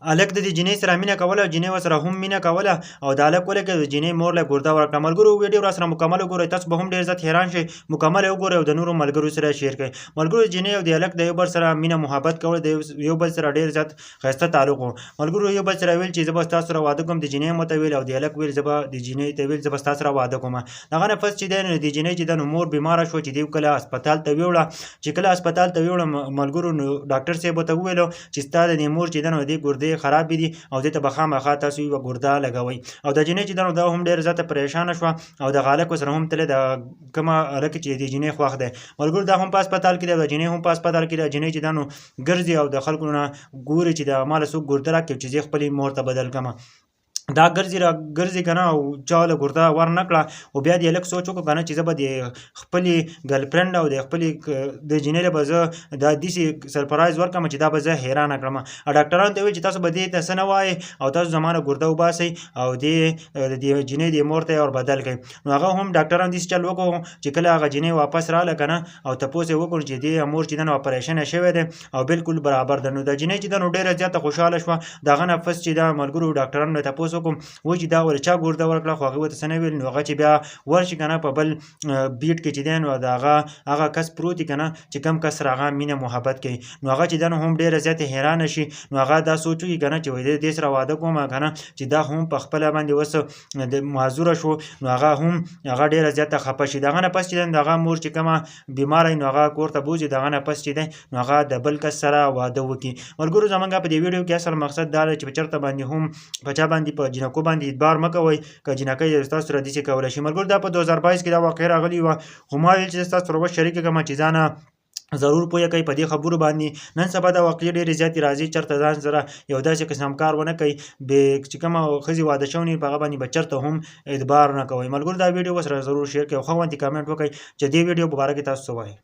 هلک د دې جینۍ سره مینه کوله او جینۍ ورسره هم مینه کوله او د هلک ولګېد د جینۍ مور له ګرده ورکړه. ملګرو، ویډیو را سره مکمل وګورئ، تاسو به هم ډېر زیات حیران شئ. مکمل یې وګورئ او د نورو ملګرو سره شیر کړئ. ملګرو، جینۍ او د هلک د یو بل سره مینه محبت کول، د یو بل سره ډېر زیات ښایسته تعلق وو. ملګرو، یو بل سره ویل چې زه به ستاسو سره واده کوم. د جینۍ هم ورته ویل او د هلک ویل زه به د جینۍ ته ویل زه به ستاسو سره واده کوم. دغه نه پس چې دی نو د جینۍ چې ده نو مور بیماره شوه، چې دیو کله هسپتال ته ویوړه. چې کله هسپتال ته ویوړه ملګرو، نو ډاکټر صاحب ورته وویل چې ستا د دې مور چې ده نو دې ګردې خرابې دي او دې ته به خامخا تاسو یوه ګرده لګوئ. او د جینۍ چې ده نو دا هم ډېره زیاته پریشانه شوه او دغه هلک ورسره هم تللی، د کومه هلک چې د جینۍ خوښ دی. ملګرو، دا هم په هسپتال کې دی او د جینۍ هم په هسپتال کې ده. جینۍ چې ده نو ګرځي او د خلکو نه ګوري چې د ماله څوک ګرده راکړي چې زه خپلې مور ته بدل کړم. دا ګرځي را ګرځي کنه او چا له ګرده ور نه کړه. او بیا دې هلک سوچ وکړو کنه چې زه به د خپلې ګرلفرینډ او د خپلې د جینۍ له به زه دا داسې سرپرایز ورکړم چې دا به زه حیرانه کړم. او ډاکټرانو ته ویل چې تاسو به دې ته څه نه وایئ او تاسو زما نه ګرده وباسئ او دې د دې جینۍ د مور ته یې ور بدل کړئ. نو هغه هم ډاکټران داسې چل وکړو چې کله هغه جینۍ واپس راغله کنه او تپوس یې وکړو چې دې مور چې ده نو اپریشن یې شوی دی او بالکل برابر ده. نو د جینۍ چې ده نو ډېره زیاته خوشحاله شوه. د هغه نه پس چې دا ملګرو ډاکټرانو نه تپوس وکړم و چې دا ولې چا ګرده ورکړه، خو هغوی ورته څه نه ویل. نو هغه چې بیا ورشي که نه په بل بیټ کې چې دی نو د هغه هغه کس پروت دی که نه چې کوم کس سره هغه مینه محبت کوي. نو هغه چې ده نو هم ډېره زیاته حیرانه شي. نو هغه دا سوچ وکړي که نه چې وایي دې سره واده کوم که نه چې دا هم په خپله باندې اوس د معذوره شو. نو هغه هم هغه ډېره زیاته خفه شي. د هغه نه پس چې دی د هغه مور چې کومه بیماره نو هغه کور ته بوځي. د هغه نه پس چې دی نو هغه د بل کس سره واده وکړي. ملګرو، زمونږ په دې ویډیو کې اصل مقصد دا دی چې په چرته باندې هم په چا باندې په جینکو باندې اعتبار مه کوئ، که جینکۍ تاسو سره داسې کولی شي. ملګرو، دا په 2022 کې دا واقعه راغلي وه، خو ما ویل چې تاسو سره وشریکه کړم چې ځانه ضرور پوهه کوي په دې خبرو باندې. نن سبا دا واقعې ډېرې زیاتې راځي، چرته ځان سره یو داسې قسم کار ونه کوي بې چې کومه ښځې واده شوی نه په هغه باندې به چرته هم اعتبار نه کوئ. ملګرو، دا ویډیو ورسره ضرور شیر کړئ او ښه غوندې کمنټ وکړئ چې دې ویډیو په باره کې تاسو څه وایئ.